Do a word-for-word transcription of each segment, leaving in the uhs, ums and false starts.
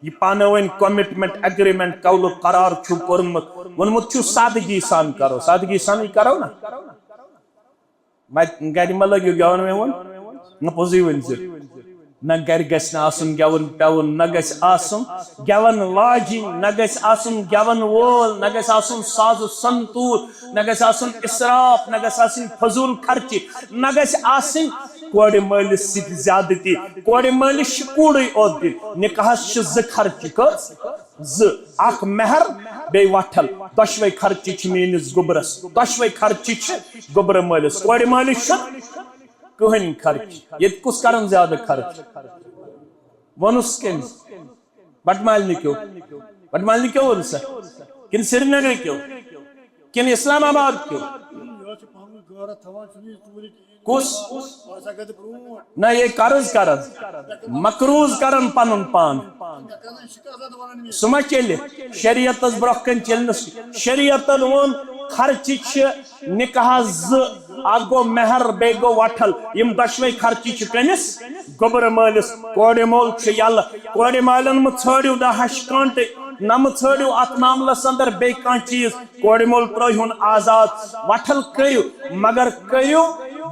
یہِ پانہٕ ؤنۍ commitment, agreement, قول و قرار چھُو کوٚرمُت، ووٚنمُت چھُو سادگی سان کرو، سادگی سانٕے کرو نا۔ وۄنۍ گرِ مہ لٲگِو گٮ۪وَن وٮ۪وَن، نہ پوٚزُے ؤنۍ زِ۔ نہ گرِ گژھِ نہٕ آسُن گٮ۪وُن پٮ۪وُن، نہ گژھِ آسُن گٮ۪وَن واجِنۍ، نہ گژھِ آسُن گٮ۪وَن وول، نہ گژھِ آسُن ساز و سنتوٗر، نہ گژھِ آسُن اِسراف، نہ گژھِ آسٕنۍ فضوٗل خرچی، نہ گژھِ آسٕنۍ کورِ مٲلِس سۭتۍ زیادتی۔ کورِ مٲلِس چھِ کوٗرٕے اوت دِنۍ، نِکاحَس چھِ زٕ خرچہِ۔ کٔژ؟ زٕ۔ اکھ مہر، بیٚیہِ وۄٹھل۔ دۄشوے خرچہِ چھِ میٲنِس گوٚبرس، دۄشوے خرچہِ چھِ گوٚبرٕ مٲلِس۔ کورِ مٲلِس چھُ کٕہٕنۍ خرچہِ۔ ییٚتہِ کُس کران زیادٕ خرچہِ؟ ووٚنُس کٔمۍ؟ بٹہٕ مالنہِ کیو؟ بٹہٕ مالنہِ کیو ووٚن سا؟ کِنہٕ سرینگرٕ کیو؟ کِنہٕ اسلام آباد کیو؟ کُس؟ نہ، یہِ قرض کران، مقروض کران پنُن پان۔ سُہ ما چلہِ؟ شریعتس برونٛہہ کنہِ چلہِ نہٕ سُہ۔ شریعتن ووٚن، خرچہِ چھِ نکاحس زٕ، اکھ گوٚو مہر، بیٚیہِ گوٚو وۄٹھل۔ یِم دۄشوے خرچہِ چھِ کٔمِس؟ گوٚبرٕ مٲلِس۔ کورِ مول چھُ یلہٕ۔ کورِ مالٮ۪ن مہٕ ژھٲنٛڈِو نہ ہشہِ کٲنٛٹہٕ، نہ مہٕ ژھٲنٛڈِو اتھ معاملس اندر بیٚیہِ کانٛہہ چیٖز۔ کورِ مول ترٲوِہُن آزاد، وۄٹھل کٔرِو، مگر کٔرِو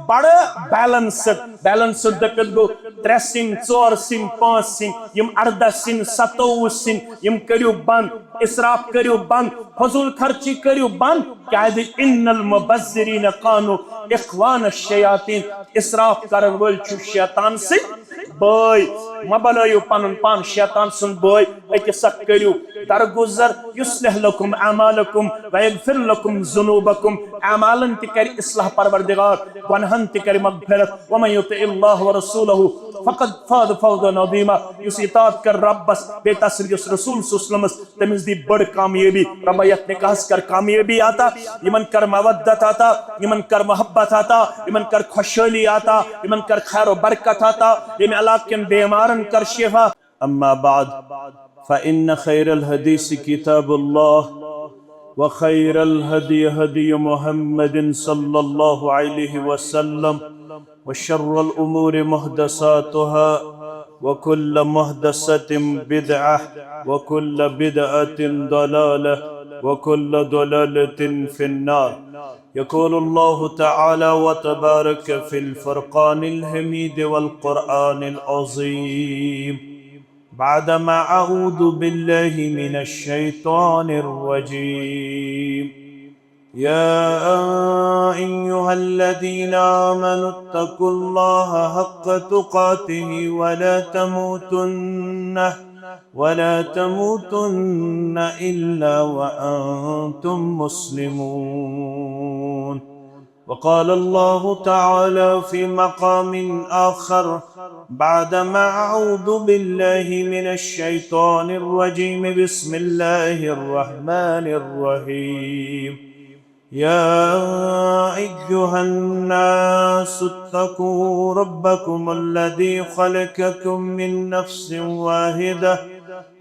بڑٕ balanced۔ Balanced دٔپِتھ گوٚو ترٛےٚ سِنۍ، ژور سِنۍ، پانٛژھ سِنۍ، یِم ارداہ سِنۍ، ستووُہ سِنۍ، یِم کٔرِو بنٛد، اسراف کٔرِو بنٛد، فضول خرچی کٔرِو بنٛد۔ کیازِ؟ ان المبذرین کانوا اخوان الشیاطین۔ اسراف کرن وٲلۍ چھِ شیطان سٕنٛدۍ بٲے۔ مہ بنٲیِو پنُن پان شیطان سُنٛد بٲے۔ أکِس اکھ کٔرِو درگُزر، یصلح لکم اعمالکم ویغفر لکم ذنوبکم۔ اعمالن تہِ کرِ اصلاح پروردگار، گۄنہن تہِ کرِ مغفرت۔ ومن یطع اللہ ورسولہ فقد فاز فوزا عظیما۔ یُس اطاعت کر ربس، بیٚیہِ تس سٕنٛدِس رسول صلی اللہ علیہ وسلمس، تٔمِس دی بٔڑ کامیٲبی۔ رۄبہ یتھ نکاحس کر کامیٲبی عطا، یِمن کر مودت عطا، یِمن کر محبت عطا، یِمن کر خۄشحٲلی عطا، یِمن کر خیر و برکت عطا، ییٚمہِ علاقہٕ کٮ۪ن بیمارن کر شفا۔ أما بعد، فإن خير الحديث كتاب الله، وخير الهدي هدي محمد صلى الله عليه وسلم، وشر الأمور محدثاتها، وكل محدثة بدعة، وكل بدعة ضلالة، وكل ضلالة في النار. يقول الله تعالى وتبارك في الفرقان الحميد والقرآن العظيم، بعدما أعوذ بالله من الشيطان الرجيم. يا أيها الذين آمنوا اتقوا الله حق تقاته ولا تموتن، ولا تموتن إلا وأنتم مسلمون. وقال الله تعالى في مقام آخر بعدما أعوذ بالله من الشيطان الرجيم، بسم الله الرحمن الرحيم. يا أيها الناس اتقوا ربكم الذي خلقكم من نفس واحدة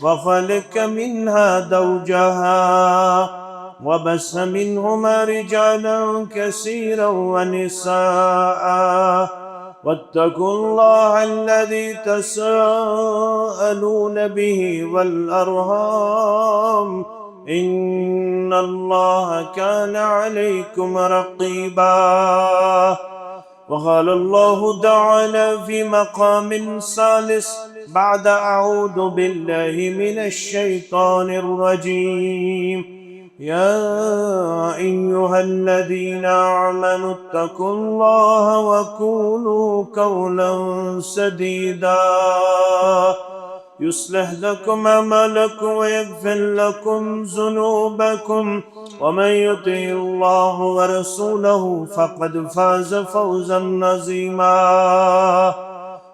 وخلق منها زوجها وبث منهما رجالا كثيرا ونساء، واتقوا الله الذي تساءلون به والأرحام، إن الله كان عليكم رقيبا. وقال الله تعالى في مقام ثالث بعد أعوذ بالله من الشيطان الرجيم. يا أيها الذين آمنوا اتقوا الله وقولوا قولا سديدا، يصلح لكم أعمالكم ويغفر لكم ذنوبكم، ومن يطع الله ورسوله فقد فاز فوزا عظيما.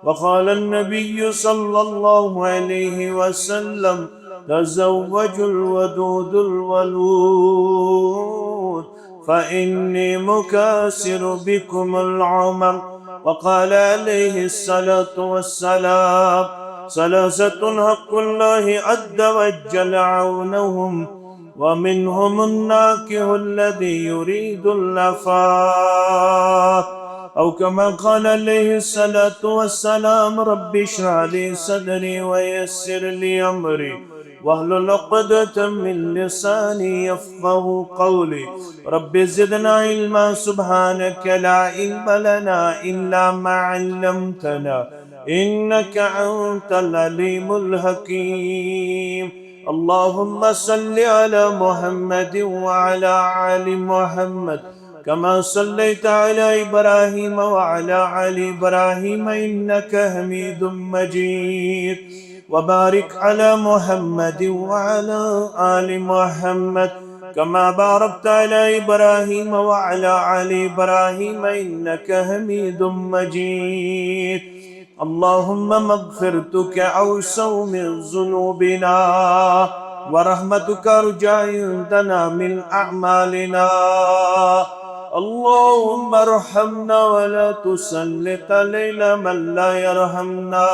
وقال النبي صلى الله عليه وسلم: تزوجوا الودود الولود، فإني مكاثر بكم العمر. وقال عليه الصلاة والسلام: ثلاثة حق الله عز وجل عونهم، ومنهم الناكح الذي يريد العفاف. أو كما قال عليه الصلاة والسلام: رب اشرح لي صدري ويسر لي أمري واحلل عقدة من لساني يفقه قولي. رب زدنا علما، سبحانك لا علم لنا إلا ما علمتنا إنك أنت العليم الحكيم. اللهم صل على محمد وعلى آل محمد كما صليت على إبراهيم وعلى آل إبراهيم إنك حميد مجيد. وبارك على محمد وعلى آل محمد كما باركت على إبراهيم وعلى آل إبراهيم إنك حميد مجيد. اللهم مغفرتك أوسع من ذنوبنا، ورحمتك أرجى عندنا من أعمالنا. اللهم ارحمنا ولا تسلط علينا من لا يرحمنا.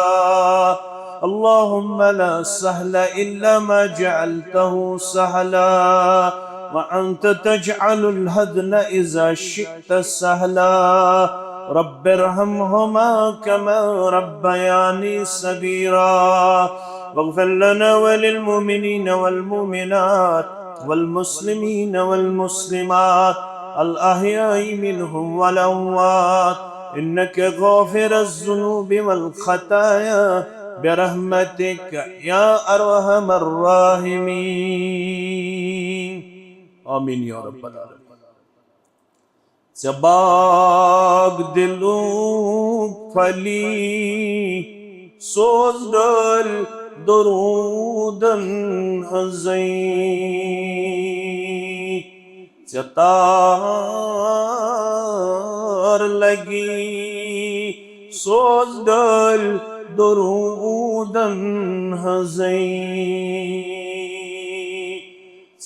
اللهم لا سهل إلا ما جعلته سهلا، وأنت تجعل الحزن إذا شئت سهلا. رب ارحمهما كما ربياني صغيرا. واغفر لنا وللمؤمنين والمؤمنات والمسلمين والمسلمات الأحياء منهم والأموات إنك غافر الذنوب والخطايا برحمتك يا أرحم الراحمين. آمين يا رب العالمين. ژےٚ باغ دِلُک پھلی، سوز ڈٲلۍ دروٗدن ہٕنٛزٕے۔ ژےٚ تار لگی، سوز ڈٲلۍ دروٗدن ہٕنٛزٕے۔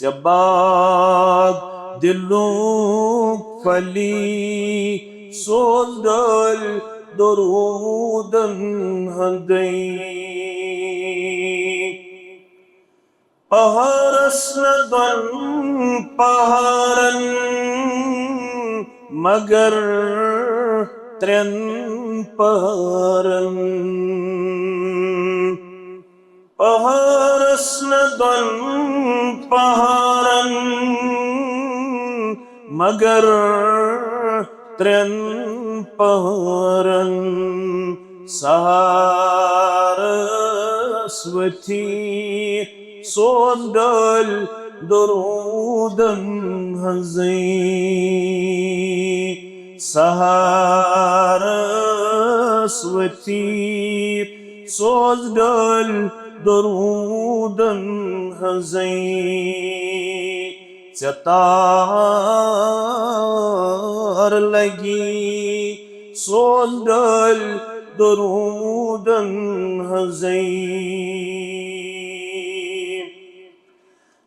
ژےٚ باغ دِلُک پھلی، سوز ڈٲلۍ دروٗدن ہٕنٛدٕے۔ پہارس نہٕ دۄن پہارن، مگر ترٛٮ۪ن پہارن۔ پہارس نہٕ دۄن پہارن، مگر ترٛٮ۪ن پہارن۔ سہارس ؤتھی، سوز ڈٲلۍ دروٗدن ہٕنٛزٕے۔ سہارس ؤتھی، سوز ڈٲلۍ دروٗدن ہٕنٛزٕے۔ ژےٚ تار لگی، سوز ڈٲلۍ دروٗدن ہٕنٛزٕے۔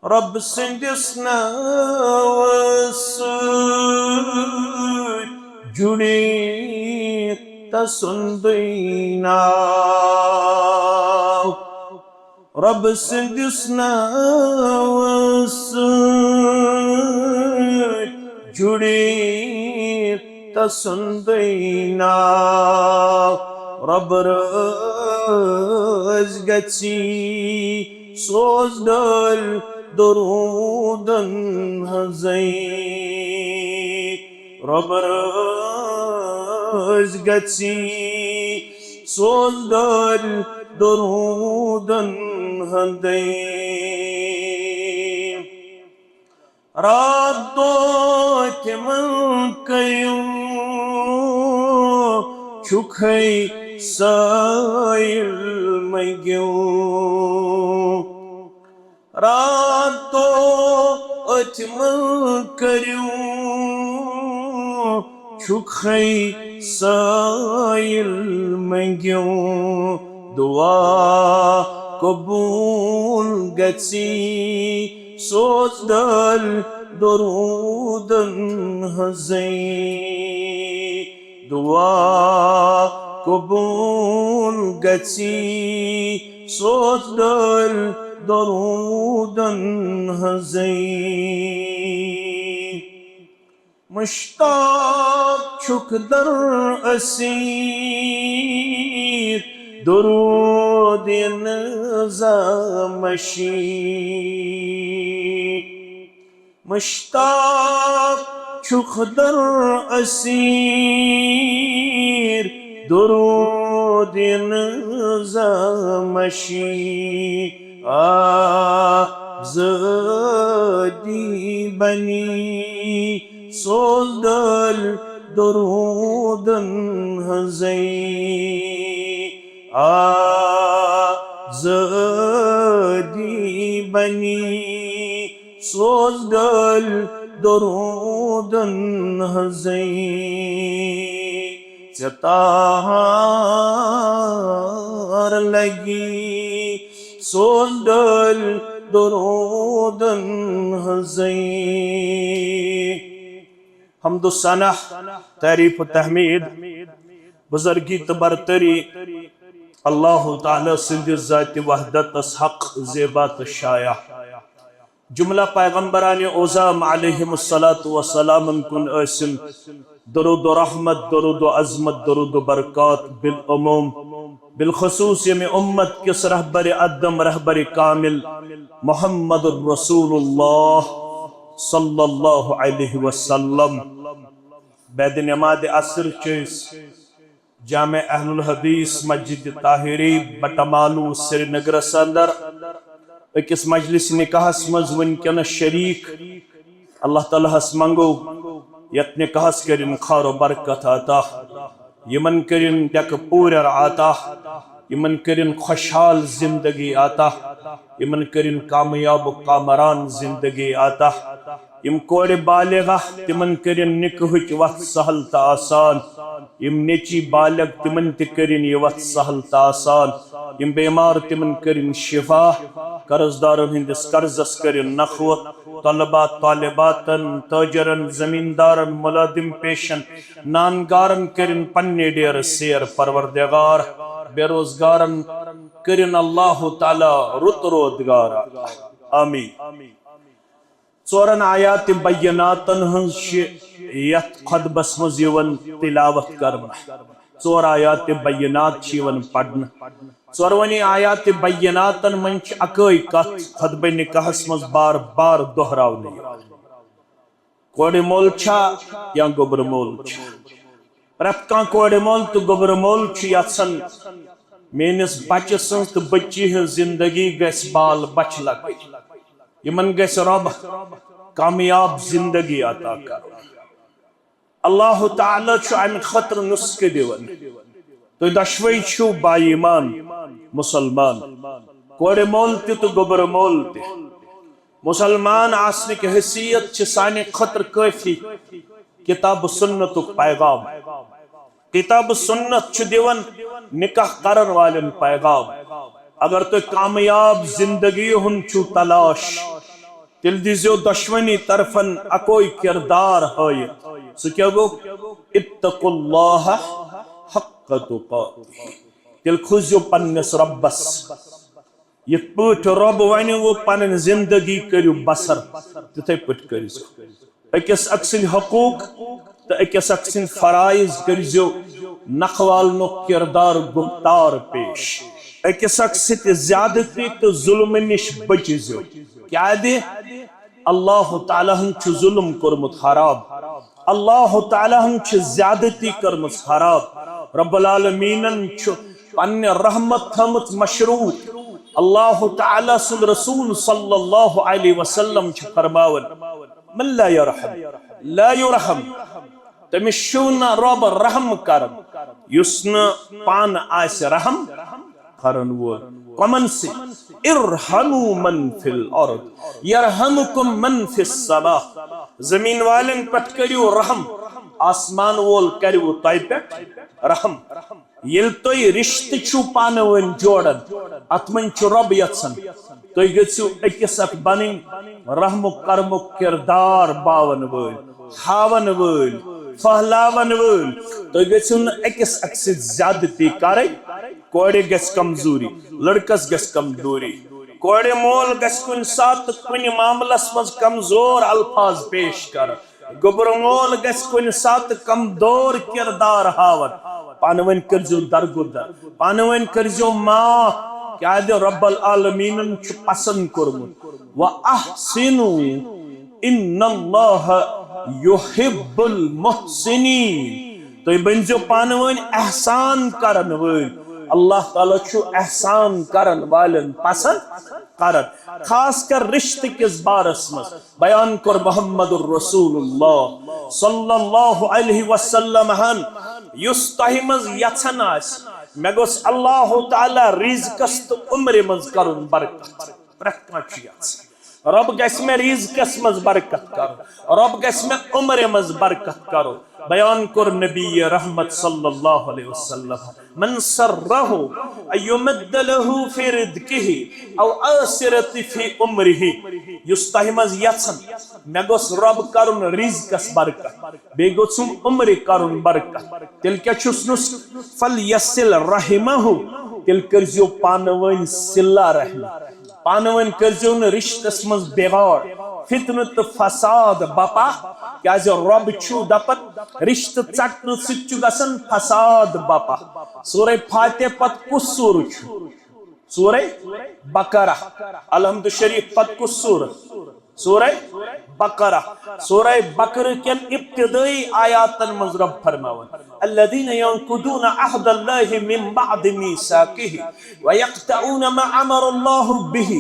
رۄب سٕنٛدِس ناوس سۭتۍ جُڑِتھ تسُنٛدُے ناو۔ رۄب سٕنٛدِس ناوس سۭتۍ جُڑِتھ تسُنٛدُے ناو۔ رۄب رٲضۍ گژھی، سوز ڈٲلۍ دروٗدن ہٕنٛزٕے۔ رۄب رٲضۍ گژھی، سوز ڈٲلۍ دروٗدن ہٕنٛدٕے۔ راتھ دۄہ تِمن کٔرِو، چھُکھے سٲیِل مٔنٛگِو۔ راتھ دۄہ أتھۍ منٛز کٔرِو، چھُکھے سٲیِل مٔنٛگِو۔ دُعا قبوٗل گژھی، سوز ڈٲلۍ دروٗدن ہٕنٛزٕے۔ دُعا قبوٗل گژھی، سوز ڈٲلۍ دروٗدن ہٕنٛزٕے۔ مشتاق چھُکھ در اسیر، درود نظامشی۔ مشتاق چھُکھ در اسیر، درود نظامشی۔ آزادی بنی سوز دل درودن ہنزے۔ آزادی بنی سوز دل درودن ہنزے۔ ژےٚ تار لگی سوز دل درودن ہنزے۔ حمد و ثنا، تعریف و تحمید، بزرگی تہٕ برتری اللہ تعالیٰ سٕنٛدِ ذاتِ وحدتس حق، زیبا تہٕ شایع۔ جملہ پیغمبران عظام علیہم الصلوۃ والسلام کن ٲسِن درود و رحمت، درود و عظمت، درود و برکات بالعموم، بالخصوص ییٚمہِ امت کِس رہبر اعظم، رہبر کامل محمد رسول اللہ صلی اللہ علیہ وسلم۔ بعد نماز عصر چھِ أسۍ جامع اہل الحدیث مسجد طاہری بٹمالو سرینگرس اندر أکِس مجلس نکاحس منٛز وٕنکیٚنس شریک۔ اللہ تعالیٰ ہس منگو یتھ نکاحس کٔرِن خیر و برکت عطا، یِمن کٔرِن ٹیکہٕ پوٗرٮ۪ر عطا، یِمن کٔرِن خۄشحال زندگی عطا، یِمن کٔرِن کامیاب و کامران زندگی عطا۔ یِم کورِ بالغہ، تِمن کٔرِن نکاحٕچ وتھ سہل تہٕ آسان۔ یِم نیٚچی بالغ، تِمن تہِ کٔرِن یہِ وتھ سہل تہٕ آسان۔ یِم بیمار، تِمن کٔرِن شفا۔ قرض دارن ہٕنٛدِس قرضس کٔرِن نکھوت۔ طلبہ طالباتن، تاجرن، زمیندارن، ملازم پیشن، نانگارن کٔرِن پننہِ ڈیرٕ سیر۔ پروردگار، بے روزگارن کٔرِن اللہ تعالیٰ رُت روزگار۔ آمین۔ ژورن آیات بیناتن ہٕنٛز چھِ یتھ خطبس منٛز یِوان تلاوت کرنہٕ۔ ژور آیات بینات چھِ یِوان پرنہٕ۔ ژورونی آیات بیناتن منٛز چھِ اکٲے کتھ خطبہ نکاحس منٛز بار بار دہراونہٕ یِوان۔ کورِ مول چھا یا گوٚبرٕ مول چھا؟ پرٛٮ۪تھ کانٛہہ کورِ مول تہٕ گوٚبرٕ مول چھُ یژھان، میٲنِس بچہٕ سٕنٛز تہٕ بچی ہٕنٛز زندگی گژھِ بال بچھِ لگٕنۍ۔ یِمن گژھِ رۄب کامیاب زندگی عطا کرُن۔ اللہ تعالیٰ چھُ امہِ خٲطرٕ نسخہٕ دِوان۔ تُہۍ دۄشوے چھِو با ایمان مسلمان، کورِ مول تہِ تہٕ گوٚبرٕ مول تہِ۔ مسلمان آسنٕکۍ حیثیت چھِ سانہِ خٲطرٕ کٲفی۔ کتاب و سنتُک پیغام۔ کتاب و سنت چھُ دِوان نکاح کرن والٮ۪ن پیغام۔ اگر تُہۍ کامیاب زندگی ہُنٛد چھِو تلاش، تیٚلہِ دیٖزیو دۄشوٕنی طرفن اکوے کردار ہٲیِتھ۔ سُہ کیٛاہ گوٚو؟ اتقوا اللہ حق تقاتہ۔ تیٚلہِ کھوٗژِو پننِس رۄبس۔ یِتھ پٲٹھۍ رۄب ونہِ وۄنۍ پنٕنۍ زندگی کٔرِو بسر، تِتھے پٲٹھۍ کٔرِزیو۔ أکِس اکھ سٕنٛدۍ حقوٗق تہٕ أکِس اکھ سٕنٛدۍ فرائض کٔرزیو نکھوالنُک کردار گُفتار پیش۔ أکِس اکھ سۭتۍ زیادتی تہٕ ظلمہٕ نِش بٔچزیو۔ کیٛازِ؟ اللہ تعالیٰ ہن چھُ ظلم کوٚرمُت حرام۔ اللہ تعالیٰ ہن چھِ زیادتی کٔرمٕژ حرام۔ رب العالمینن چھُ پننہِ رحمت تھٲومٕژ مشروط۔ اللہ تعالیٰ سُنٛد رسول صلی اللہ علیہ وسلم چھِ فرماوان، من لا يرحم لا يرحم۔ تٔمِس چھُو نہٕ رۄب رحم کران یُس نہٕ پانہٕ آسہِ رحم کرن وول۔ کمن سۭتۍ؟ ارحموا من فی الارض یرحمکم من فی السماء۔ زمین والٮ۪ن پٮ۪ٹھ کٔرِو رحم، آسمان وول کرِوٕ تۄہہِ پٮ۪ٹھ رحم۔ ییٚلہِ تُہۍ رشتہٕ چھِو پانہٕ ؤنۍ جوڑان، اتھ منٛز چھُ رۄب یژھان تُہۍ گٔژھِو أکِس اکھ بنٕنۍ رحمُک کرمُک کردار باون وٲلۍ، ہاون وٲلۍ، پھٔہلاون وٲلۍ۔ تُہۍ گٔژھِو نہٕ أکِس اکھ سۭتۍ زیادتی کرٕنۍ۔ کورِ گژھِ کمزوری، لڑکس گژھِ کمزوری۔ کورِ مول گژھِ کُنہِ ساتہٕ کُنہِ معاملس منٛز کمزور الفاظ پیش کرُن۔ گوٚبرٕ مول گژھِ کُنہِ ساتہٕ کمزور کردار ہاوان۔ پانہٕ ؤنۍ کٔرزیو درگُدر، پانہٕ ؤنۍ کٔرزیو معاف، کیازِ رب العالمینن چھُ پسند کوٚرمُت، "وَأَحْسِنُوا إِنَّ اللَّهَ يُحِبُّ الْمُحْسِنِينَ"۔ تُہۍ بٔنزیو پانہٕ ؤنۍ احسان کرن وٲلۍ۔ اللہ تعالیٰ چھُ احسان کرن والٮ۪ن پسند کران، خاص کر رشتہٕ کِس بارس منٛز۔ بیان کوٚر محمد رسول اللہ صلی اللہ علیہ وسلم ہن، یُس تۄہہِ منٛز یژھان آسہِ، مےٚ گوٚژھ اللہ تعالیٰ رزقس تہٕ عمرِ منٛز کرُن برکت۔ پرٛٮ۪تھ کانٛہہ چھُ یژھان، رۄب گژھِ مےٚ رزقس منٛز برکت کرُن، رۄب گژھِ مےٚ عمرِ منٛز برکت کرُن۔ بیان کوٚر نبی رحمت صلی اللہ علیہ وسلم، "من سرہ ان یمد لہ فی رزقہ او آثرت فی عمرہ"، یُس تۄہہِ منٛز یژھان، مےٚ گوٚژھ رۄب کرُن رزقس برکت، بیٚیہِ گوٚژھُم عمرِ کرُن برکت، تیٚلہِ کیٛاہ چھُس نہٕ، "فلیصل رحمہ"، تیٚلہِ کٔرزیو پانہٕ ؤنۍ صلہ رحمی۔ پانہٕ ؤنۍ کٔرزیو نہٕ رشتس منٛز بگاڑ، فتنہٕ تہٕ فساد بپا، کیازِ رۄب چھُ دپان، رشتہٕ ژٹنہٕ سۭتۍ چھُ گژھان فساد بپا۔ سورہ فاتحہ پتہٕ کُس سورہ چھُ؟ سورہ بقرہ۔ الحمد شریف پتہٕ کُس سورہ؟ سورہ بقرہ۔ سورہ بقرہ کٮ۪ن ابتدٲئی آیاتن منٛز رۄب فرماوان، "الذین ینقضون عہد اللہ من بعد میثاقہ ویقطعون ما امر اللہ بہ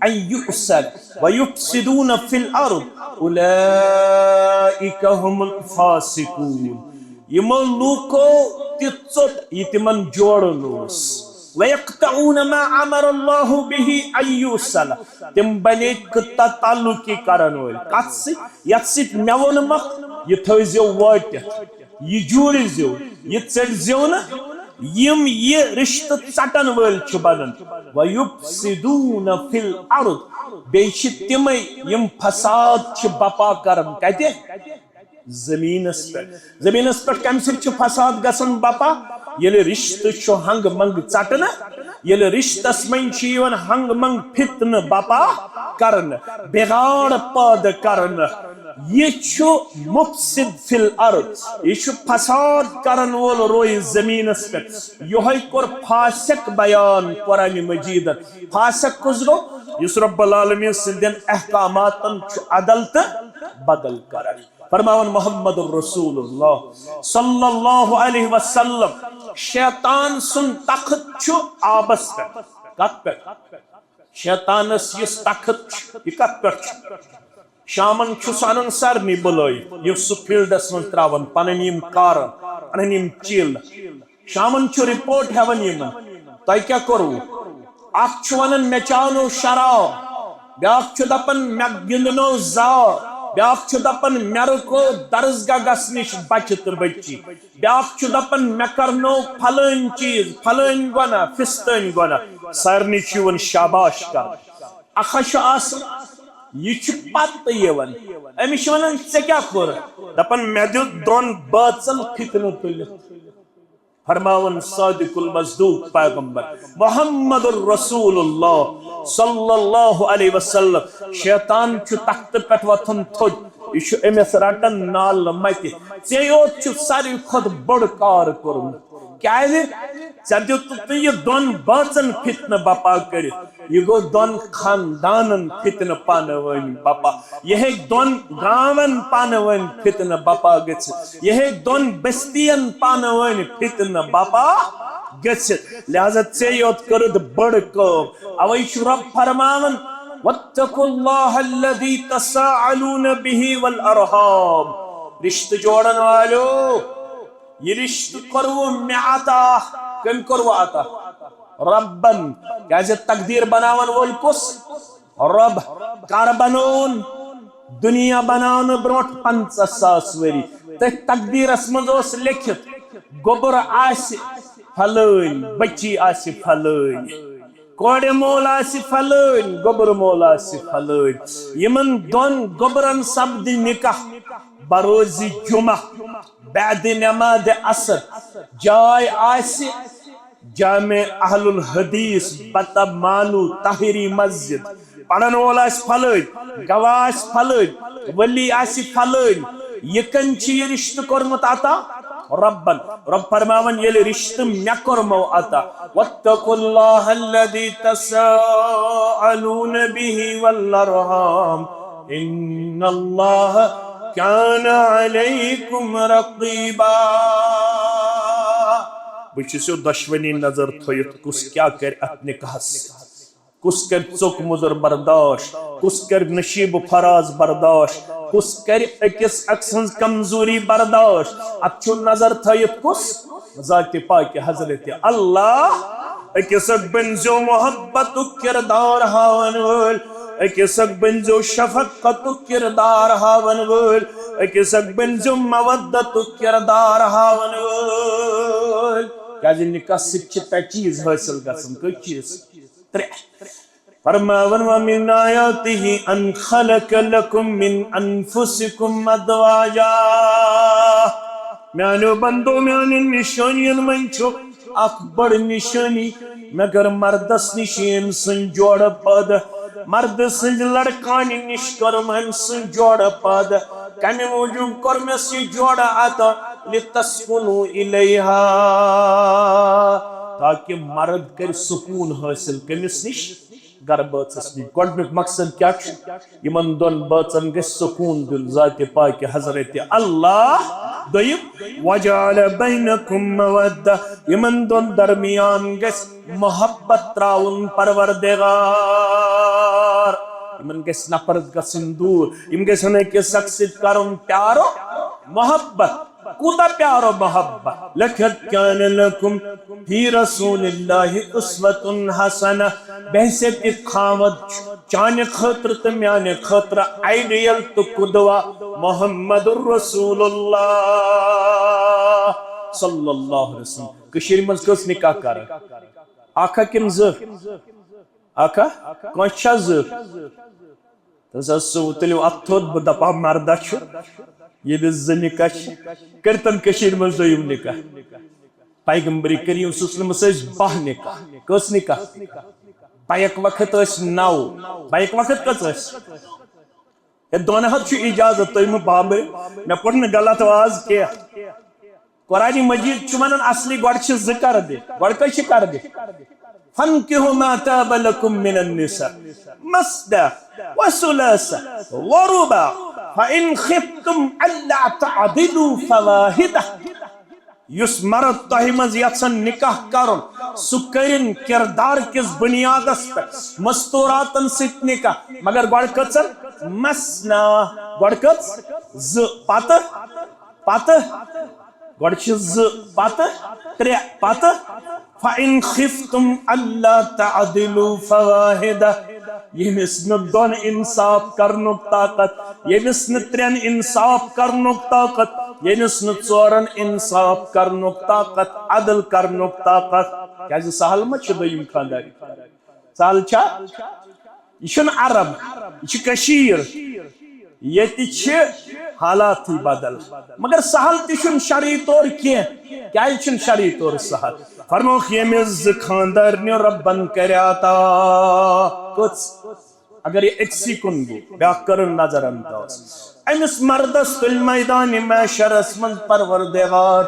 ان یوصل ویفسدون فی الارض اولئک هم الفاسقون"۔ یِمو لوٗکو تہِ ژوٚٹ یہِ تِمن جوڑُن اوس۔ وَيَقْطَعُونَ مَا أَمَرَ اللَّهُ بِهِ أَن يُوصَلَ۔ تِم بنے قطع تعلقی کرن وٲلۍ۔ کتھ سۭتۍ؟ یتھ سۭتۍ مےٚ ووٚنمکھ، یہِ تھٲوزیو وٲٹِتھ، یہِ جوٗڑزیو، یہِ ژٔٹزیو نہٕ۔ یِم یہِ رشتہٕ ژٹن وٲلۍ چھِ بنان۔ وَيُفْسِدُونَ فِي الْأَرْضِ۔ بیٚیہِ چھِ تِمے یِم فساد چھِ بپا کران۔ کتہِ؟ زمینس پٮ۪ٹھ۔ زمینس پٮ۪ٹھ کمہِ سۭتۍ چھُ فساد گژھان بپا؟ ییٚلہِ رشتہٕ چھُ ہنگ منگ ژٹنہٕ، ییٚلہِ رشتس منٛز چھُ یِوان ہنگ منگ، فتنہٕ بپا کرنہٕ، بگاڑ پٲدٕ کرنہٕ۔ یہِ چھُ مفسد فی الارض، یہِ چھُ فساد کرن وول رویہِ زمینس پٮ۪ٹھ۔ یِہوٚے کوٚر فاسق بیان قرآن مجیدن۔ فاسق کُس گوٚو؟ یُس رب العالمین سٕنٛدٮ۪ن احکاماتن چھُ عدل تہٕ بدل کران۔ فرماوان محمد رسول اللہ صلی اللہ علیہ وسلم، شیطان سُنٛد تخت چھُ آبس پٮ۪ٹھ۔ کتھ پٮ۪ٹھ؟ شیطانس یُس تخت چھُ، یہِ کتھ پٮ۪ٹھ چھُ؟ شامن چھُ سُہ انان سارنٕے بُلٲوِتھ، یُس سُہ فیلڈس منٛز تراوان پنٕنۍ یِم کارن، پنٕنۍ یِم چیٖلہٕ۔ شامن چھُ رپورٹ ہٮ۪وان یِمن، "تۄہہِ کیٛاہ کوٚروٕ؟" اکھ چھُ ونان، "مےٚ چاونو شراب"، بیٛاکھ چھُ دپان، "مےٚ گِنٛدنو زاو"، بیٛاکھ چھُ دپان، "مےٚ رُکو درسگاہ گژھنٕچ بچہِ تہٕ بچی"، بیٛاکھ چھُ دپان، "مےٚ کرنو فلٲنۍ چیٖز، فلٲنۍ گۄناہ، فستٲنۍ گۄناہ"۔ سارنٕے چھُ یِوان شاباش کرنہٕ۔ اکھ ہا چھُ آسان، یہِ چھُ پتہٕ یِوان، أمِس چھِ ونان، "ژےٚ کیٛاہ کوٚر؟" دپان، "مےٚ دیُت دۄن بٲژن فتنہٕ تُلِتھ"۔ فرماوان صادق المصدوق پیغمبر محمد رسول اللہ صلی اللہ علیہ وسلم، شیطان چھُ تختہٕ پٮ۪ٹھ وۄتھان تھوٚد، یہِ چھُ أمِس رٹان نالہٕ متہِ۔ ژےٚ یوت چھُ ساروی کھۄتہٕ بوٚڑ کار کوٚرمُت۔ کیازِ؟ ژےٚ دیُتُتھ نہٕ یہِ دۄن بٲژن فتنہٕ بپا کٔرِتھ۔ یہِ گوٚو دۄن خاندانن فتنہٕ پانہٕ ؤنۍ بپا۔ یہِ ہیٚکہِ دۄن گامن پانہٕ ؤنۍ فتنہٕ بپا گٔژھِتھ۔ یہِ ہیٚکہِ دۄن بستین پانہٕ ؤنۍ فتنہٕ بپا گٔژھِتھ۔ لہذا ژےٚ یوت کٔرٕتھ بٔڑ کٲم۔ اوے چھُ رب فرماوان، "واتقوا اللہ الذی تساءلون بہ والارحام"۔ رشتہٕ جوڑن والو، یہِ رشتہٕ کوٚروٕ مےٚ عطا۔ کٔمۍ کوٚروٕ عطا؟ ربن۔ کیازِ تقدیر بناون وول کُس؟ رب۔ کر بنوون؟ دنیا بناونہٕ برونٹھ پنژاہ ساس ؤری۔ تٔتھۍ تقدیرس منٛز اوس لیکھِتھ، گوٚبُر آسہِ فلٲنۍ، بچی آسہِ فلٲنۍ، کورِ مول آسہِ فلٲنۍ، گوٚبُر مول آسہِ فلٲنۍ۔ یِمن دۄن گوٚبرن سپدِ نکاح بروزِ جمعہ بعد نماز عصر۔ جاے آسہِ جامع اہل الحدیث بتہ مانو طاہری مسجد۔ پرن وول آسہِ فلٲنۍ، گواہ آسہِ فلٲنۍ، ولی آسہِ فلٲنۍ، یہِ کٔمۍ چھُ یہِ رِشتہٕ کوٚرمُت عطا؟ رۄبن۔ رۄب فرماوان، ییٚلہِ رِشتہٕ مےٚ کوٚرمو عطا۔ واتقوا الله الذي تساءلون به والأرحام، إن الله كان عليكم رقيبا۔ بہٕ چھُس یہِ دۄشوٕنی نظر تھٲوِتھ، کُس کیٛاہ کرِ اتھ نکاحس سۭتۍ؟ کُس کرِ ژوٚک مُضر برداشت؟ کُس کرِ نشیب و فراز برداشت؟ کُس کرِ أکِس اکھ سٕنٛز کمزوری برداشت؟ اتھ چھُ نظر تھٲوِتھ کُس؟ ذاتِ پاکِ حضرت اللہ۔ أکِس اکھ بٔنزیو محبتُک کردار ہاون وٲلۍ، أکِس اکھ بٔنزیو شفقتُک کردار ہاون وٲلۍ، أکِس اکھ بٔنزیو مودتُک کردار ہاون وٲلۍ۔ کیازِ نکاح سۭتۍ چھِ ترٛےٚ چیٖز حٲصِل گژھان۔ کٔژ چیٖز؟ ترٛےٚ۔ فرماوان، ومن آیاته ان خلق لکم من انفسکم ازواجا۔ میانیو بندو، میانٮ۪ن نشٲنین منٛز چھُ اکھ بٔڑ نشٲنی، مےٚ کٔر مردس نِش أمۍ سٕنٛز جوڑٕ پٲدٕ، مردٕ سٕنٛز لڑکانہِ نِش کٔرٕم أمۍ سٕنٛز جوڑٕ پٲدٕ۔ کمہِ موٗجوٗب کوٚر مےٚ سُہ جوڑٕ عطا؟ لتسکنوا الیہا، تاکہ مرد کرِ سکوٗن حٲصِل کٔمِس نِش؟ گرٕ بٲژس نِش۔ گۄڈٕنیُک مقصد کیٛاہ چھُ؟ یِمن دۄن بٲژن گژھِ سکوٗن دیُن ذاتِ پاکِ حضرت اللہ۔ دوٚیِم، وجعل بینکم مودہ، یِمن دۄن درمیان گژھِ محبت تراوُن پروردگار۔ یِمن گژھِ نفرت گژھٕنۍ دوٗر، یِم گژھن أکِس اکھ سۭتۍ کرُن پیارو محبت۔ کوٗتاہ پیارو محبت۔ لقد کان لکم فی رسول اللہ اسوۃ حسنہ۔ بحیثیت خاوند چھُ چانہِ خٲطرٕ تہٕ میانہِ خٲطرٕ آئیڈیل تہٕ قدوہ محمد رسول اللہ صلی اللہ علیہ وسلم۔ کٔشیٖرِ منٛز کٔژ نکاح کران؟ اکھ ہا کِنہٕ زٕ؟ اکھ ہا؟ کٲنٛسہِ چھا زٕ؟ تہٕ سا سُہ تُلِو اَتھ تھوٚد، بہٕ دَپہٕ ہا مردہ چھُ، ییٚمِس زٕ نکاح چھِ، کٔرۍتن کٔشیٖرِ منٛز دوٚیِم نکاح۔ پیغمبر کریم صلی اللہ علیہ وسلمس ٲسۍ باہ نکاح۔ کٔژ نکاح؟ بیک وقت ٲسۍ نو۔ بیک وقت کٔژ ٲسۍ؟ ہے، دۄن ہتھ چھُ اجازت، تُہۍ مہٕ بامبرِو۔ مےٚ پوٚر نہٕ غلط واز کینٛہہ۔ قرآن مجید چھُ ونان اصلی گۄڈٕ چھِ زٕ کردِ۔ گۄڈٕ کٔژ چھِ کردِ؟ فانکحوا ما طاب لکم من النساء مثنی وثلاث ورباع فان خفتم الا تعدلوا فواحدہ۔ یُس مرد تۄہہِ منٛز یژھن نکاح کرُن، سُہ کٔرِن کردار کِس بنیادس پٮ۪ٹھ مستوراتن سۭتۍ نکاح، مگر گۄڈٕ کٔژن؟ مثنی۔ گۄڈٕ کٔژ؟ زٕ۔ پتہٕ؟ پتہٕ؟ گۄڈٕ چھِ زٕ، پتہٕ ترٛےٚ، پتہٕ فَإِنْ خِفْتُمْ أَلَّا تَعْدِلُوا فَوَاحِدَةً۔ ییٚمِس نہٕ دۄن انصاف کرنُک طاقت، ییٚمِس نہٕ ترٛٮ۪ن انصاف کرنُک طاقت، ییٚمِس نہٕ ژورن انصاف کرنُک طاقت، عدل کرنُک طاقت، کیازِ سہل ما چھُ دوٚیِم خاندار؟ سہل چھا؟ یہِ چھُنہٕ عرب، یہِ چھِ کٔشیٖر۔ ییٚتہِ چھِ حالاتٕے بدل۔ مگر سہل تہِ چھُنہٕ شرعی طور کینٛہہ۔ کیازِ چھُنہٕ شرعی طور سہل؟ فرمووُکھ، ییٚمِس زٕ خاندارنہِ رۄبن کرِ عطا۔ کٔژ؟ اگر یہِ أکسٕے کُن گوٚو، بیٛاکھ کٔرٕن نظر انداز۔ أمِس مردس تُلہِ میدانِ محشرس منٛز پروردگار،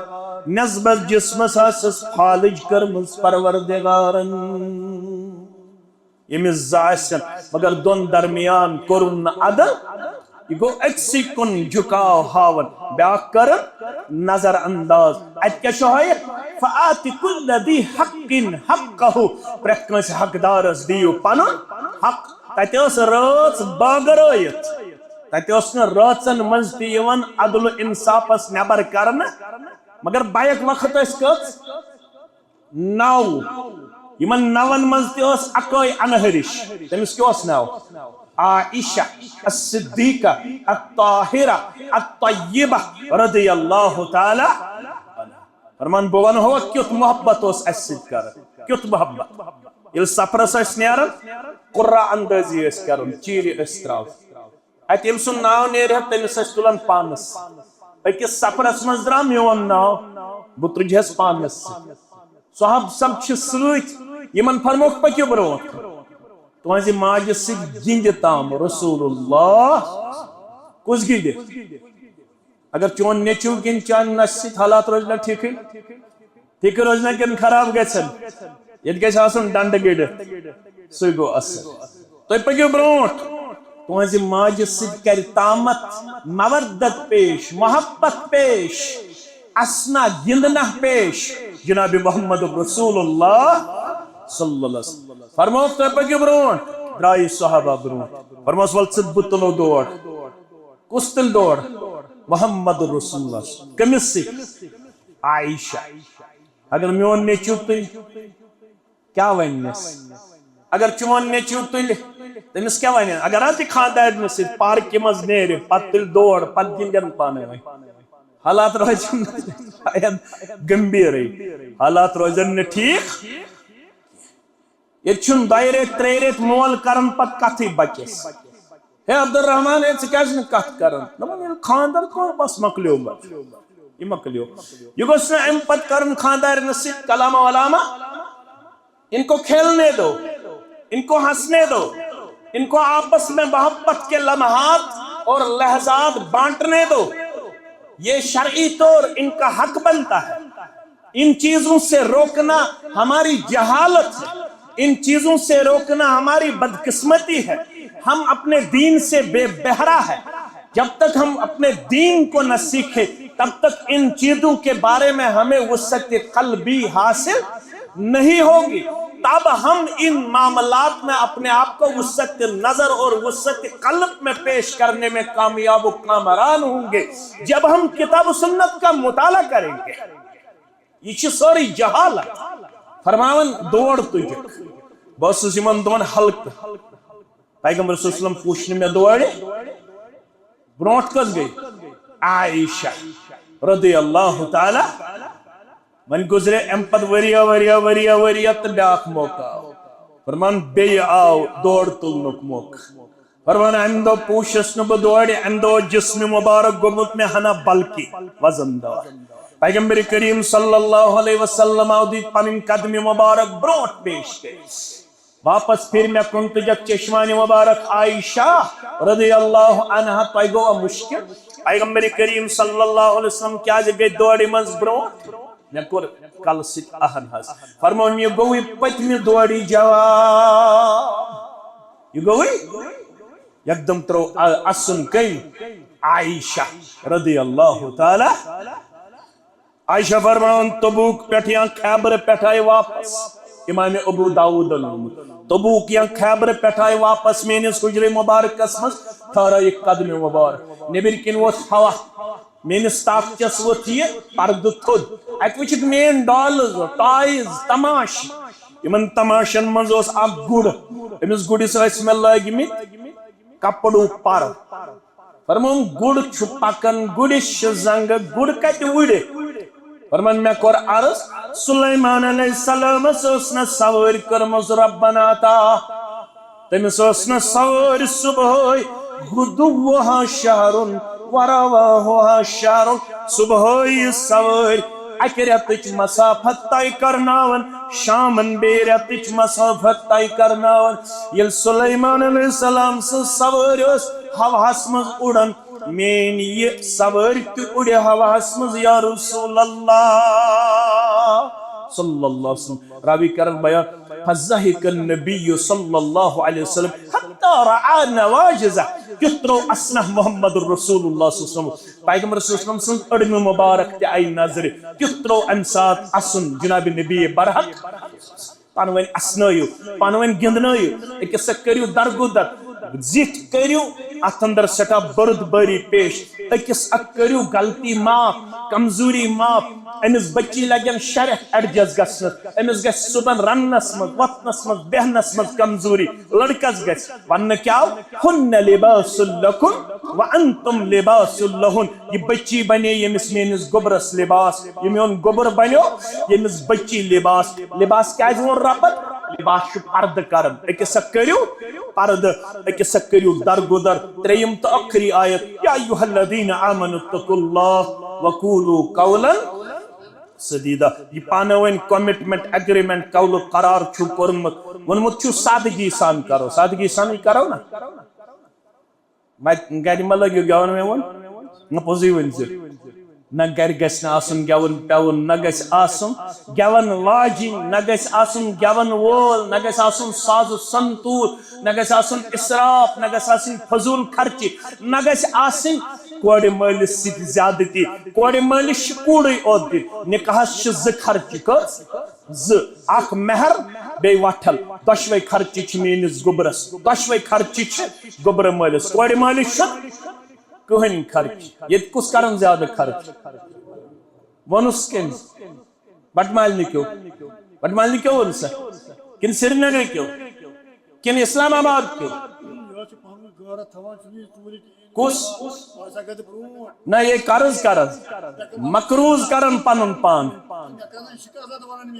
نسبت جسمس آسس فالج کٔرمٕژ پروردگارن۔ ییٚمِس زٕ آسن، مگر دۄن درمیان کوٚرُن نہٕ عدل، یہِ گوٚو أکسٕے کُن جُکاو ہاوان، بیٛاکھ کٔرٕن نظر انداز۔ اتہِ کیٛاہ چھُ ہٲیِتھ؟ فَآتِ كُلَّ ذِي حَقٍّ حَقَّهُ، پرٛٮ۪تھ کٲنٛسہِ حقدارس دِیِو پنُن حق۔ تتہِ ٲس رٲژ بانگرٲیِتھ، تتہِ اوس نہٕ رٲژن منٛز تہِ یِوان عدل و انصافس نٮ۪بر کرنہٕ، مگر بیک وقت ٲسۍ کٔژ؟ نو۔ یِمن نون منٛز تہِ ٲس اکٲے انہرِش۔ تٔمِس کیٛاہ اوس ناو؟ عائشہ الصدیقہ الطاہرہ الطیبہ رضی اللہ تعالیٰ عنہا۔ فرمان، بہٕ ونہو کیُتھ محبت اوس اسہِ سۭتۍ کران، کیُتھ محبت۔ ییٚلہِ سفرس ٲسۍ نیران، قرہ اندٲزی ٲسۍ کران، چیٖرِ ٲسۍ تراوان۔ اتہِ ییٚمۍ سُنٛد ناو نیرِ ہا، تٔمِس ٲسۍ تُلان پانس۔ أکِس سفرس منٛز درٛاو میون ناو، بہٕ تُجہس پانس سۭتۍ۔ صحابہٕ سب چھِ سۭتۍ، یِمن فرمووُکھ، پٔکِو برونٛٹھ۔ تُہنٛزِ ماجہِ سۭتۍ گِنٛدِ تام رسول اللہ۔ کُس گِنٛدِ؟ اگر چون نیٚچو کِنہٕ چانہِ نۄشہِ سۭتۍ حالات روزِ نہ ٹھیٖکھٕے، ٹھیٖکھٕے روزِ نہ کِنہٕ خراب گژھن، ییٚتہِ گژھِ آسُن ڈنڈٕ گٔڑِتھ، سُے گوٚو اصل۔ تُہۍ پٔکِو برونٛٹھ۔ تُہنٛزِ ماجہِ سۭتۍ کرِ تامت، مودت پیش، محبت پیش، اسنہ گِنٛدنہ پیش جناب محمد رسول اللہ صلی اللہ علیہ وسلم۔ فرموس، تُہۍ پٔکِو برونٛٹھ۔ درٛایہِ صحابہ برونٛٹھ۔ فرموس، ول ژٕ، بہٕ تُلو دور۔ کُس تُلہِ دور؟ محمد رسول اللہ۔ کٔمِس سۭتۍ؟ عائشہ۔ اگر میون نیٚچو تُلہِ، کیٛاہ وننس؟ اگر چون نیٚچو تُلہِ، تٔمِس کیٛاہ ونن؟ اگر حظ یہِ خاندارنہِ سۭتۍ پارکہِ منٛز نیرِ، پتہٕ تُلہِ دور، پتہٕ گِنٛدن پانہٕ ؤنۍ۔ حالات روزن شاید گمبھیرٕے، حالات روزن نہٕ ٹھیٖک۔ ییٚتہِ چھُنہٕ دۄیہِ ریٚتۍ، ترٛیٚیہِ ریٚتۍ مول کران پتہٕ کتھٕے بچس۔ ہے عبدالرحمان، ہے، ژٕ کیٛازِ نہٕ کتھ کران؟ دوٚپُن، ییٚلہِ خانٛدر کوٚر، بس مۄکلیو، بس۔ یہِ مۄکلیو۔ یہِ گوٚژھ نہٕ امہِ پتہٕ کرُن خانٛدارنہِ سۭتۍ کلامہ ولامہ۔ ان کو کھیلنے دو، ان کو ہنسنے دو، ان کو آپس میں محبت کے لمحات اور لحظات بانٹنے دو۔ یہ شرعی طور ان کا حق بنتا ہے۔ ان چیزوں سے روکنا ہماری جہالت ہے، ان چیزوں سے روکنا ہماری بدقسمتی ہے۔ ہم اپنے دین سے بے بہرا ہے۔ جب تک ہم اپنے دین کو نہ سیکھیں، تب تک ان چیزوں کے بارے میں ہمیں وسعت قلبی حاصل نہیں ہوگی۔ تب ہم ان معاملات میں اپنے آپ کو وسعت نظر اور وسعت قلب میں پیش کرنے میں کامیاب و کامران ہوں گے، جب ہم کتاب و سنت کا مطالعہ کریں گے۔ یہ چھ سوری جہالت۔ فرماون، دور تجک۔ بہٕ اوسُس یِمن دۄن ہلکہٕ۔ پیغمبر صلی اللہ علیہ وسلم پوچھ نہٕ مےٚ دورِ۔ برونٛٹھ کۄس گٔے؟ عائشہ رضی اللہ تعالیٰ۔ وۄنۍ گُزرے اَمہِ پتہٕ ؤریا، ؤریا، ؤریا، ؤریا تہٕ بیٛاکھ موقعہٕ آو۔ فرمان، بیٚیہِ آو دور تُلنُک موقعہٕ۔ فرمان، اَمہِ دۄہ پوٗچھُس نہٕ بہٕ دورِ، اَمہِ دۄہ اوس جسم مبارک گوٚمُت مےٚ ہنا بلکہِ وزن دار۔ پیغمبر کریم صلی اللہ علیہ وسلم آو دِتھ پنٕنۍ قدمہِ مبارک برونٛٹھ پیش کٔرِتھ۔ واپس پھر مےٚ کُن تُجکھ چشمانِ مبارک عائشہ رضی اللہ عنہا، تۄہہِ گوٚوا مشکل؟ پیغمبر کریم صلی اللہ علیہ وسلم کیازِ گٔے دورِ منٛز برونٛٹھ؟ مےٚ کوٚر کلہٕ سۭتۍ اہن حظ۔ فرمووُن، یہِ گوٚوُے پٔتمہِ دورِ جواب۔ یہِ گوٚوُے؟ یکدم ترٛوو ا-، اسُن کٔمۍ؟ عائشہ رضی اللہ تعالیٰ۔ عائشہ فرماوان، تبوک پٮ۪ٹھ یا خیبر پٮ۪ٹھ آیہِ واپس۔ امام ابو داؤدن ووٚنمُت، تبوک یا خیبر پٮ۪ٹھ آیہِ واپس میٲنِس حجرے مبارکس منٛز، ٹھہرٲیِکھ قدمِ مبارک۔ نیٚبرۍ کِنۍ اوس ہوا، میٲنِس تاخچس ووٚتھ یہِ پردٕ تھوٚد۔ اتہِ وٕچھِکھ میٲنۍ ڈالز، ٹایز، تماش۔ یِمن تماشن منٛز اوس اکھ گُر، أمِس گُرِس ٲسۍ مےٚ لٲگۍ مٕتۍ کپڑُک پر۔ فرمووُن، گُر چھُ پکان، گُرِس چھِ زنٛگہٕ، گُر کتہِ وُڑِ؟ فرمان، مےٚ کوٚر عرض، سلیمان علیہ السلامس ٲس نہٕ سوٲرۍ کٔرمٕژ ربنا عطا۔ تٔمِس ٲس نہٕ سوٲرۍ صبحٲے، غدوہا شہرن ورواہا شہرن۔ صبحٲے سوٲرۍ اکہِ رٮ۪تٕچ مسافت طے کرناوان، شامن بیٚیہِ رٮ۪تٕچ مسافت طے کرناوان۔ ییٚلہِ سلیمان علیہ السلام سٕنٛز سوٲرۍ ٲس ہوہس منٛز اُڑان، میٲنۍ یہِ سوٲرۍ تہِ اُڑِ ہوہس منٛز، یا رسول اللہ صلی اللہ علیہ وسلم۔ راوی کرن بیان، فضحک النبی صلی اللہ علیہ وسلم حتی رعا نواجذہ، کیُتھ ترٛوو اسنہ محمد رسول اللہ صلی اللہ علیہ وسلم۔ پیغمبر صلی اللہ علیہ وسلم سٕنٛز أڑمہِ مبارک تہِ آیہِ نظرِ، کیُتھ ترٛوو امہِ ساتہٕ اسُن جناب نبی برحق۔ پانہٕ ؤنۍ اسنٲیِو، پانہٕ ؤنۍ گِنٛدنٲیِو، أکِس اکھ کٔرِو درگُدر، زِٹھۍ کٔرِو اتھ اندر سٮ۪ٹھاہ بٔرٕد بٲری پیش، أکِس اکھ کٔرِو غلطی معاف، کمزوری معاف۔ أمِس بچی لگن شرح ایڈجسٹ گژھنس، أمِس گژھِ صبحن رننس منٛز، وۄتھنس منٛز، بیہنس منٛز کمزوری۔ لڑکس گژھِ وننہٕ کیٛاہ آو؟ ہن لباس لکم وانتم لباس لہن۔ یہِ بچی بنے ییٚمِس میٲنِس گوٚبرس لباس، یہِ میون گوٚبر بنیو ییٚمِس بچی لباس۔ لباس کیازِ ووٚن ربن؟ لباس چھُ پردٕ کران۔ أکِس اکھ کٔرِو پردٕ، أکِس اکھ کٔرِو درگُدر۔ ترٛیٚیِم تہٕ ٲخری آیت، یا ایھا الذین آمنوا اتقوا اللہ وقولوا قولا سدیدہ۔ یہِ پانہٕ ؤنۍ کمٹمنٹ، ایگریمنٹ، قول و قرار چھُ کوٚرمُت، ووٚنمُت چھُ سادگی سان کرو، سادگی سانٕے کرو نا۔ وۄنۍ گرِ مہ لٔگِو گٮ۪وَن وٮ۪وَن۔ نہ پوٚزُے ؤنۍ زِ نہ گرِ گژھِ نہٕ آسُن گٮ۪وُن پٮ۪وُن، نہ گژھِ آسُن گٮ۪وَن واجِنۍ، نہ گژھِ آسُن گٮ۪وَن وول، نہ گژھِ آسُن ساز و سنتوٗر، نہ گژھِ آسُن اِسراف، نہ گژھِ آسٕنۍ فضوٗل خرچی، نہ گژھِ آسٕنۍ کورِ مٲلِس سۭتۍ زیادتی۔ کورِ مٲلِس چھِ کوٗرٕے اوت دِنۍ۔ نِکاحَس چھِ زٕ خرچہِ۔ کٔژ؟ زٕ۔ اکھ مہر، بیٚیہِ وۄٹھل۔ دۄشوے خرچہِ چھِ میٲنِس گوٚبرس، دۄشوے خرچہِ چھِ گوٚبرٕ مٲلِس۔ کورِ مٲلِس چھُ کٕہٕنۍ خرچ۔ ییٚتہِ کُس کران زیادٕ خرچ؟ ووٚنُس کٔمۍ؟ بٹہٕ مالنہِ کیو۔ بٹہٕ مالنہِ کیو ووٚن سا؟ کِنہٕ سرینگرٕ کیو؟ کِنہٕ اسلام آباد کیو؟ کُس؟ نہ، یہِ قرض کران، مقروض کران پنُن پان۔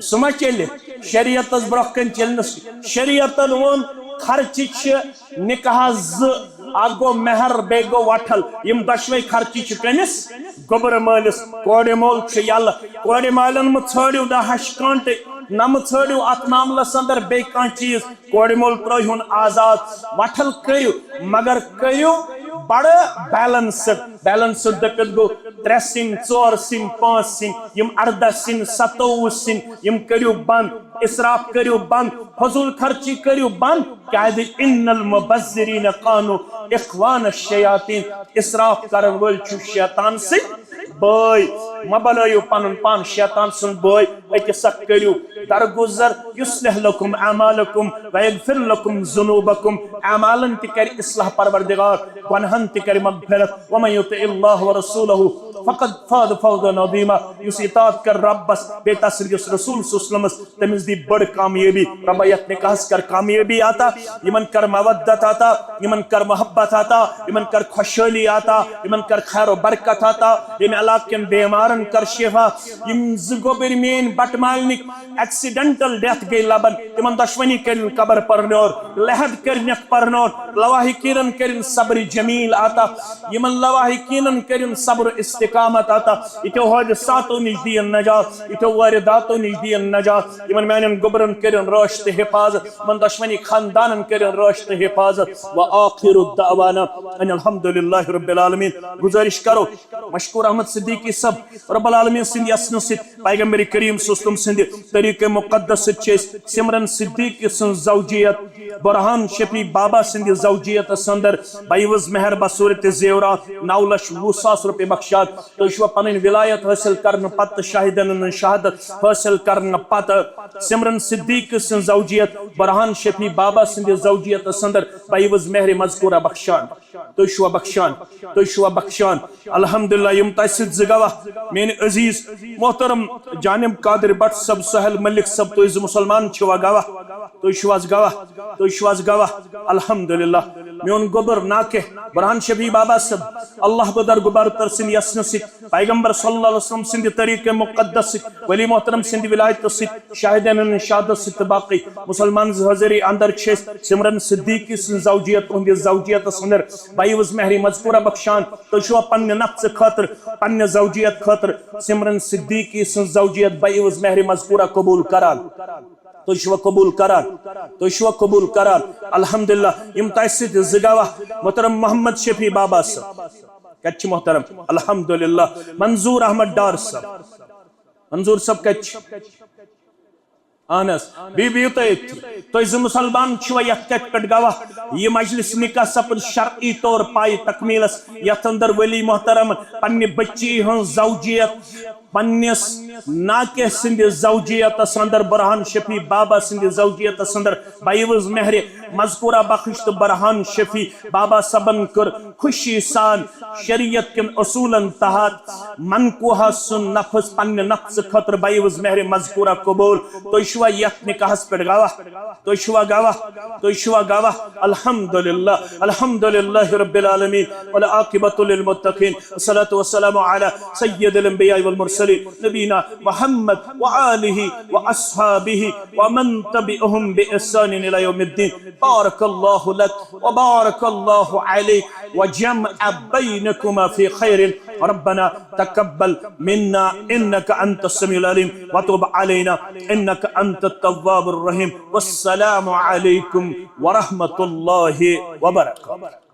سُہ ما چلہِ؟ شریعتس برونٛہہ کنہِ چلہِ نہٕ سُہ۔ شریعتن ووٚن، خرچہِ چھِ نکاحس زٕ، اکھ گوٚو مہر، بیٚیہِ گوٚو وۄٹھل۔ یِم دۄشوے خرچہِ چھِ کٔمِس؟ گوٚبرٕ مٲلِس۔ کورِ مول چھُ یلہٕ۔ کورِ مالٮ۪ن مہٕ ژھٲنٛڈِو نہ ہشہِ کٲنٛٹہٕ، نہ مہٕ ژھٲنٛڈِو اتھ معاملس اندر بیٚیہِ کانٛہہ چیٖز۔ کورِ مول ترٲوِہُن آزاد، وۄٹھل کٔرِو، مگر کٔرِو بڑٕ بیلنسڈ۔ بیلنسڈ دٔپِتھ گوٚو ترٛےٚ سِنۍ، ژور سِنۍ، پانٛژھ سِنۍ، یِم ارداہ سِنۍ، ستووُہ سِنۍ، یِم کٔرِو بند۔ اسراف کٔرِو بند، فضول خرچی کٔرِو بند، کیازِ ان المبذرین کانوا اخوان الشیاطین، اسراف کرن وٲلۍ چھِ شیطان سٕنٛدۍ بٲے۔ مہ بنٲیِو پنُن پان شیطان سُنٛد بٲے۔ أکِس اکھ کٔرِو درگُزر، یصلح لکم اعمالکم ویغفر لکم ذنوبکم۔ اعمالن تہِ کرِ اصلاح پروردگار، گۄنہن تہِ کرِ مغفرت۔ ومن یطع اللہ ورسولہ فقد فاز فوزا عظیما۔ یُس اطاعت کر ربس، بیٚیہِ تس یُس رسول صلی اللہ علیہ وسلمس، تٔمِس دی بٔڑ کامیٲبی۔ رۄبا یتھ نکاحس کر کامیٲبی عطا، یِمن کر مودت عطا، یِمن کر محبت عطا، یِمن کر خۄشحٲلی عطا، یِمن کر خیر و برکت عطا، ییٚمہِ علاقہٕ کٮ۪ن بیمارن کر شفا۔ یِم زٕ گوٚبٕرۍ میٲنۍ بٹہٕ مالنِکۍ ایکسیڈنٹل ڈیتھ گٔے لبن، تِمن دۄشوٕنی کٔرِن قبر پرنور، لحد کٔرنکھ پرنور، لواحقینن کٔرِن صبر جمیل عطا، یِمن لواحقینن کٔرِن صبر استقامت عطا، یِتھیو حٲدثاتو نِش دِیِن نجات، یِتھیو وارداتو نِش دِیِن نجات، یِمن میانٮ۪ن گوٚبرن کٔرِن رٲچھ تہٕ حفاظت، یِمن دۄشوٕنی خاندانن کٔرِن رٲچھ تہٕ حفاظت۔ وآخر دعوانا ان الحمد للہ رب العالمین۔ گزٲرِش کرو مشکور احمد صدیقی صٲب، رب العالمین سٕنٛدِ یژھنہٕ سۭتۍ، پیغمبر کریم صلی اللہ علیہ وسلم سٕنٛدِ طریقہ مقدس سۭتۍ چھِ أسۍ سمرن صدیقی سٕنٛز زوجیت برہان شفیع بابا سٕنٛدِ زوجیتس اندر بعوض مہر بصورت زیورات نو لچھ وُہ ساس رۄپیہِ بخشان۔ تُہۍ چھِوا پنٕنۍ ولایت حٲصِل کرنہٕ پتہٕ تہٕ شاہدن ہٕنٛز شہادت حٲصِل کرنہٕ پتہٕ سمرن صدیقی سٕنٛز زوجیت برہان شفیع بابا سٕنٛدِ زوجیتس اندر بعوض مہر مذکورہ بخشان؟ تُہۍ چھِوا بخشان؟ تُہۍ چھِوا بخشان؟ الحمدللہ، یِم تۄہہِ سۭتۍ زٕ گواہ، میٲنۍ عزیز محترم جانب قادر بٹ صٲب، سہیل ملک صٲب، تُہۍ زٕ مسلمان چھِوا گواہ؟ تُہۍ چھِو حظ گواہ؟ تُہۍ چھِو حظ گواہ؟ الحمدللہ۔ میون گوٚبُر ناکہ برہان شفیع بابا صٲب، اللہ بدر گُبارتر سٕنٛدِ یژھنہٕ سۭتۍ، پیغمبر صلی اللہ علیہ وسلم سٕنٛدِ طریقہ مقدس سۭتۍ، ولی محترم سٕنٛدِ ولایتہٕ سۭتۍ، شاہدن ہٕنٛز شہادت سۭتۍ تہٕ باقٕے مسلمان زٕ حٲضری اندر چھِ أسۍ سمرن صدیقی سٕنٛز زوجیت، تُہنٛدِ زوجیتس اندر بعوض مہر مذکورہ بخشان۔ تُہۍ چھِوا پننہِ نفژٕ خٲطرٕ، پننہِ زوجیت خٲطرٕ سمرن صدیقی سٕنٛز زوجیت بعوض مہر مذکورہ قبول کران؟ تُہۍ چھِوا قبول کران؟ تُہۍ چھِوا قبول کران؟ الحمدللہ، یِم تۄہہِ سۭتۍ زٕ گواہ، محترم محمد شفیع بابا صٲب۔ کتہِ چھِ محترم؟ الحمدللہ، منظور احمد ڈار صٲب۔ منظور صٲب کتہِ چھِ؟ اہن حظ، بیٚیہِ بِہِو تُہۍ أتھی۔ تُہۍ زٕ مسلمان چھِوا یتھ کتھِ پٮ۪ٹھ گواہ؟ یہِ مجلس نکاح سپُد شرعی طور پایہِ تکمیلس، یتھ اندر ولی محترم پننہِ بچی ہٕنٛز زوجیت، پننِس ناکہ سٕنٛدِ زوجیتس اندر، برہان شفیع بابا سٕنٛدِ زوجیتس اندر بعوض مہر مذکورہ بخش تہٕ برہان شفیع بابا صٲبن کٔر خوشی سان شریعت کٮ۪ن اصوٗلن تحت منکوحہ سُنٛد نفس پننہِ نفسہٕ خٲطرٕ بعوض مہر مذکورہ قبول۔ تُہۍ چھِوا یتھ نکاحس پٮ۪ٹھ گواہ؟ تُہۍ چھِوا گواہ؟ تُہۍ چھِوا گواہ؟ الحمدللہ، الحمدللہ رب العالمین، والعاقبۃ للمتقین، والصلاۃ والسلام علی سید الانبیاء والمرسلین، نبینا محمد وآلہ وأصحابہ ومن تبعهم بإحسان إلى يوم الدين۔ بارك الله لك وبارك الله عليك وجمع بينكما في خير۔ ربنا تقبل منا إنك أنت السميع العليم وتب علينا إنك أنت التواب الرحيم۔ والسلام عليكم ورحمة الله وبركاته۔